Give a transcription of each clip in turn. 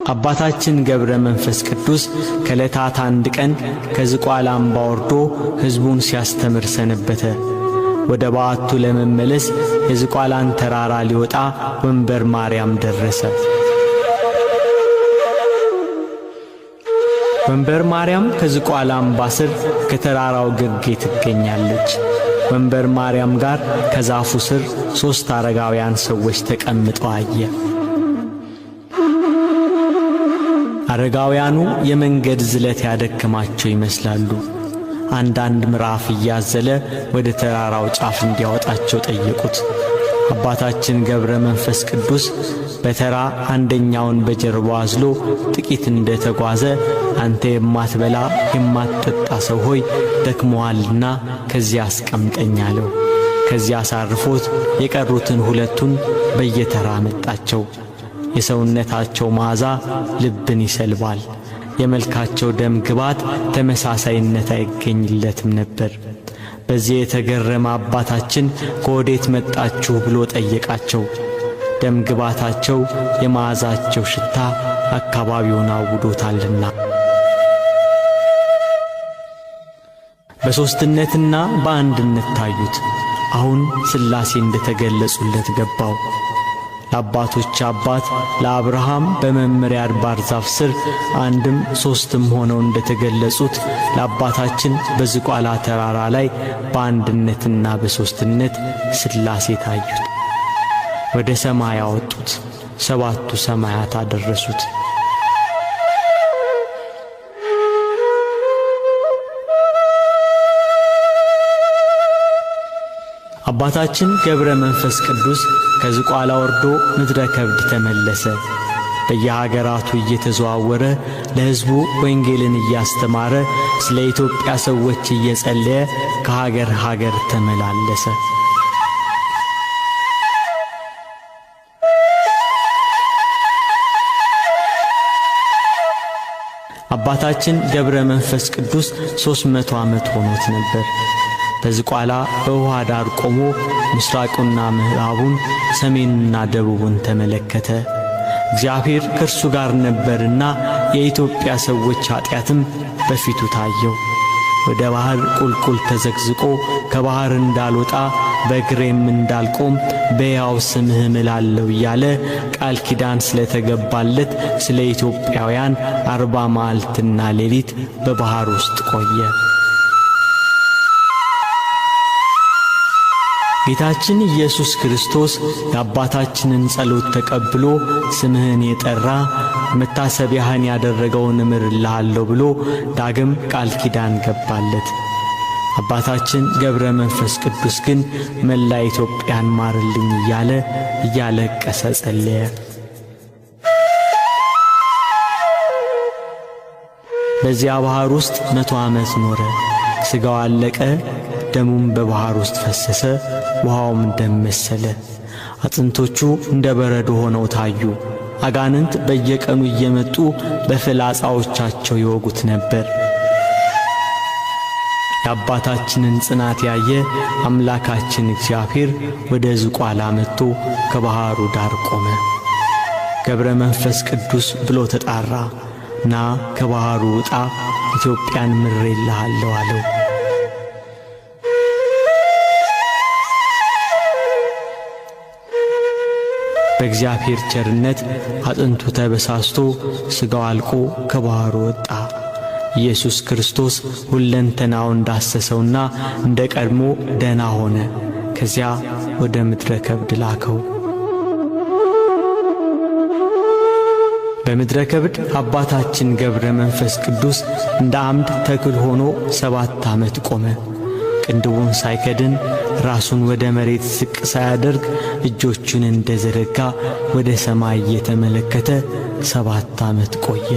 አባታችን ገብረ መንፈስ ቅዱስ ከዕለታት አንድ ቀን ከዝቋላ አምባ ወርዶ ሕዝቡን ሲያስተምር ሰነበተ። ወደ በዓቱ ለመመለስ የዝቋላን ተራራ ሊወጣ ወንበር ማርያም ደረሰ። ወንበር ማርያም ከዝቋላ አምባ ስር ከተራራው ግርጌ ትገኛለች። ወንበር ማርያም ጋር ከዛፉ ስር 3 አረጋውያን ሰዎች ተቀምጠው አየ። አረጋውያኑ የመንገድ ዝለት ያደከማቸው ይመስላሉ። አንዳንድ ምዕራፍ እያዘለ ወደ ተራራው ጫፍ እንዲያወጣቸው ጠየቁት። አባታችን ገብረ መንፈስ ቅዱስ በተራ አንደኛውን በጀርባው አዝሎ ጥቂት እንደተጓዘ አንተ የማትበላ የማትጠጣ ሰው ሆይ ደክሞሃልና ከዚያ አስቀምጠኝ አለው። ከዚያ አሳርፎት የቀሩትን 2ቱን በየተራ መጣቸው። የሰውነታቸው መዓዛ ልብን ይሰልባል። የመልካቸው ደም ግባት ተመሳሳይነት አይገኝለትም ነበር። በዚህ የተገረመ አባታችን ከወዴት መጣችሁ ብሎ ጠየቃቸው። ደም ግባታቸው የመዓዛቸው ሽታ አካባቢውን አውዶታልና። በሦስትነትና በአንድነት ታዩት። አሁን ሥላሴ እንደተገለጹለት ገባው። ለአባቶች አባት ለአብርሃም በመምሬ አድባር ዛፍ ስር አንድም ሦስትም ሆነው እንደተገለጹት ለአባታችን በዝቋላ ተራራ ላይ በአንድነትና በሦስትነት ሥላሴ ታዩት። ወደ ሰማይ አወጡት፣ 7ቱ ሰማያት አደረሱት። አባታችን ገብረ መንፈስ ቅዱስ ከዝቋላ ወርዶ ምድረ ከብድ ተመለሰ። በየሀገራቱ እየተዘዋወረ ለሕዝቡ ወንጌልን እያስተማረ ስለ ኢትዮጵያ ሰዎች እየጸለየ ከሀገር ሀገር ተመላለሰ። አባታችን ገብረ መንፈስ ቅዱስ 300 ዓመት ሆኖት ነበር። በዝቋላ በውሃ ዳር ቆሞ ምስራቁና ምዕራቡን ሰሜኑና ደቡቡን ተመለከተ። እግዚአብሔር ከእርሱ ጋር ነበርና የኢትዮጵያ ሰዎች ኃጢአትም በፊቱ ታየው። ወደ ባህር ቁልቁል ተዘቅዝቆ ከባህር እንዳልወጣ በእግሬም እንዳልቆም በሕያው ስምህ እምላለሁ እያለ ቃል ኪዳን ስለተገባለት ስለ ኢትዮጵያውያን 40 መዓልትና ሌሊት በባህር ውስጥ ቆየ። ጌታችን ኢየሱስ ክርስቶስ የአባታችንን ጸሎት ተቀብሎ ስምህን የጠራ መታሰቢያህን ያደረገውን እምርልሃለሁ ብሎ ዳግም ቃል ኪዳን ገባለት። አባታችን ገብረ መንፈስ ቅዱስ ግን መላ ኢትዮጵያን ማርልኝ እያለ እያለቀሰ ጸለየ። በዚያ ባህር ውስጥ 100 ዓመት ኖረ። ሥጋው አለቀ፣ ደሙም በባህር ውስጥ ፈሰሰ፣ ውሃውም ደም መሰለ። አጥንቶቹ እንደ በረዶ ሆነው ታዩ። አጋንንት በየቀኑ እየመጡ በፍላጻዎቻቸው ይወጉት ነበር። የአባታችንን ጽናት ያየ አምላካችን እግዚአብሔር ወደ ዝቋላ መጥቶ ከባህሩ ዳር ቆመ። ገብረ መንፈስ ቅዱስ ብሎ ተጣራ። ና ከባህሩ ውጣ፣ ኢትዮጵያን ምሬልሃለሁ አለው። በእግዚአብሔር ቸርነት አጥንቱ ተበሳስቶ ሥጋው አልቆ ከባህሩ ወጣ። ኢየሱስ ክርስቶስ ሁለንተናውን እንዳሰሰውና እንደ ቀድሞ ደህና ሆነ። ከዚያ ወደ ምድረ ከብድ ላከው። በምድረ ከብድ አባታችን ገብረ መንፈስ ቅዱስ እንደ አምድ ተክል ሆኖ 7 ዓመት ቆመ። ቅንድቡን ሳይከድን ራሱን ወደ መሬት ዝቅ ሳያደርግ እጆቹን እንደዘረጋ ወደ ሰማይ እየተመለከተ 7 ዓመት ቆየ።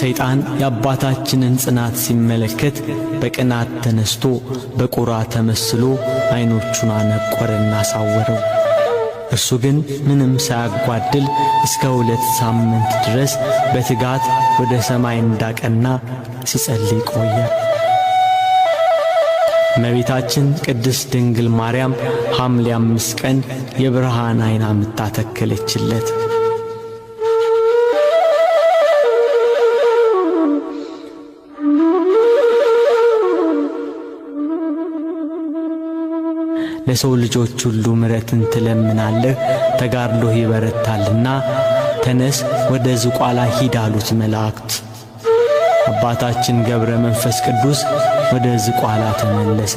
ሰይጣን የአባታችንን ጽናት ሲመለከት በቅናት ተነስቶ በቁራ ተመስሎ ዓይኖቹን አነቆረና አሳወረው። እርሱ ግን ምንም ሳያጓድል እስከ 2 ሳምንት ድረስ በትጋት ወደ ሰማይ እንዳቀና ሲጸልይ ቆየ። እመቤታችን ቅድስት ድንግል ማርያም ሐምሌ 5 ቀን የብርሃን ዓይን አምጥታ ተከለችለት። ለሰው ልጆች ሁሉ ምሕረትን ትለምናለህ፣ ተጋድሎህ ይበረታልና ተነስ ወደ ዝቋላ ሂድ አሉት መላእክት። አባታችን ገብረ መንፈስ ቅዱስ ወደ ዝቋላ ተመለሰ።